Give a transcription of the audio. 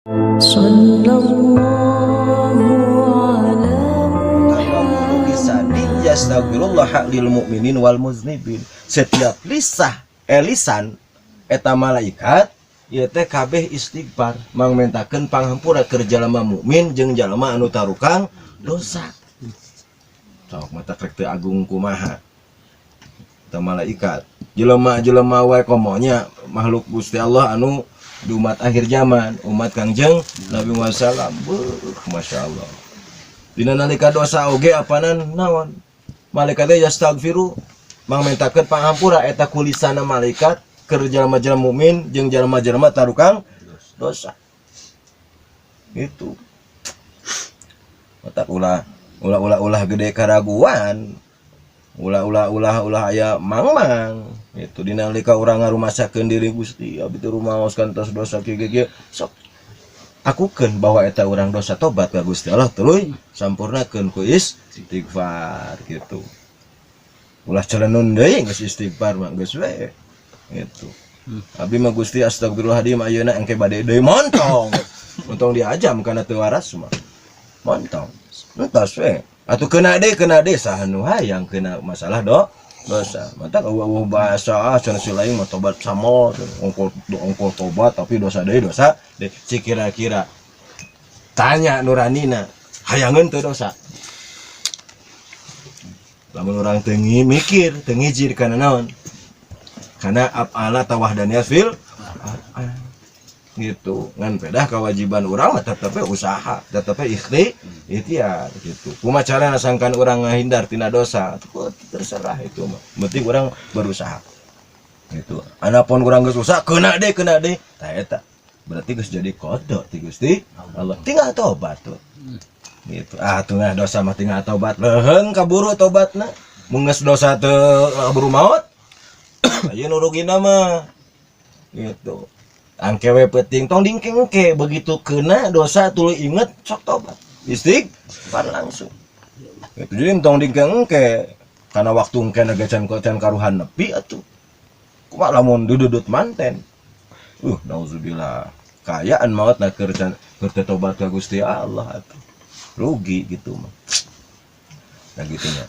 صلى الله على lisanin yastaghfirullah lil mu'minin wal muznibin. Setiap lisah lisan eta malaikat ieu teh kabeh istighfar, mangmentakeun panghampura keur jalma mukmin jeung jalma anu tarukang dosa. Sok mata krek teu agung kumaha eta malaikat, jelema-jelema wae, komonya makhluk Gusti Allah anu di umat akhir zaman, umat Kangjeng Nabi Muhammad sallam. Beuh, Masya Allah. Dina nalika dosa oge apanan naon, malaikat teh yastaghfiru, mangmentakeun pangampura eta kulisana malaikat keur jalma-jalma mukmin jeung jalma-jalma tarukang dosa. Itu otak ulah ulah ulah ulah gede keraguan, ulah ulah ulah ulah aya mang-mang itu. Dina nalika urang ngarumasakeun diri, "Gusti, abdi teh rumaos kantos dosa kieu kieu," sok akukeun bahwa eta urang dosa, tobat ka Gusti Allah, tuluy sampurnakeun ku istighfar gitu. Ulah celenun deui, geus istighfar mah geus we gitu. Abdi mah, Gusti, astagfirullahaladzim, ayeuna engke bade deui, montong montong diajam kana teu waras mah, montong entos we atuh. Kena deui, kena deui, saha nu hayang kena masalah dosa? Matak eueuh bahasa, ah, cenah si lain mah tobat samo ongkol ongkol tobat tapi dosa deui, dosa deui. Si kira-kira tanya nuranina, hayangeun teu dosa? Lamun urang teu mikir, teu ngijir kana naon, karena af'ala tawahdaniyah fil af'al gitu, ngan pedah kewajiban urang mah tetep usaha, tetep ikhtiar gitu. Kumaha carana sangkan urang ngahindar tina dosa, terserah itu mah, penting urang berusaha gitu. Anapun urang geus usaha, kena deh, kena deh, tah eta berarti geus jadi qodho ti Gusti Allah, tinggal tobat tuh gitu. Ah, tuh nah, dosa mah tinggal tobat, leuheung kaburu tobatna. Mun geus dosa teu kaburu maot, aya nu rugina mah gitu. Angke we penting tong dingkengke, begitu kena dosa tuluy inget, sok tobat, istighfar langsung gitu. Jadi tong dingkengke karena waktu engke naga can can karuhan nepi atuh. Kumaha lamun dududut manten? Nauzubillah, kayaan maut na keur can keur teu tobat ka Gusti Allah atuh, rugi gitu mah. Nah, gitunya.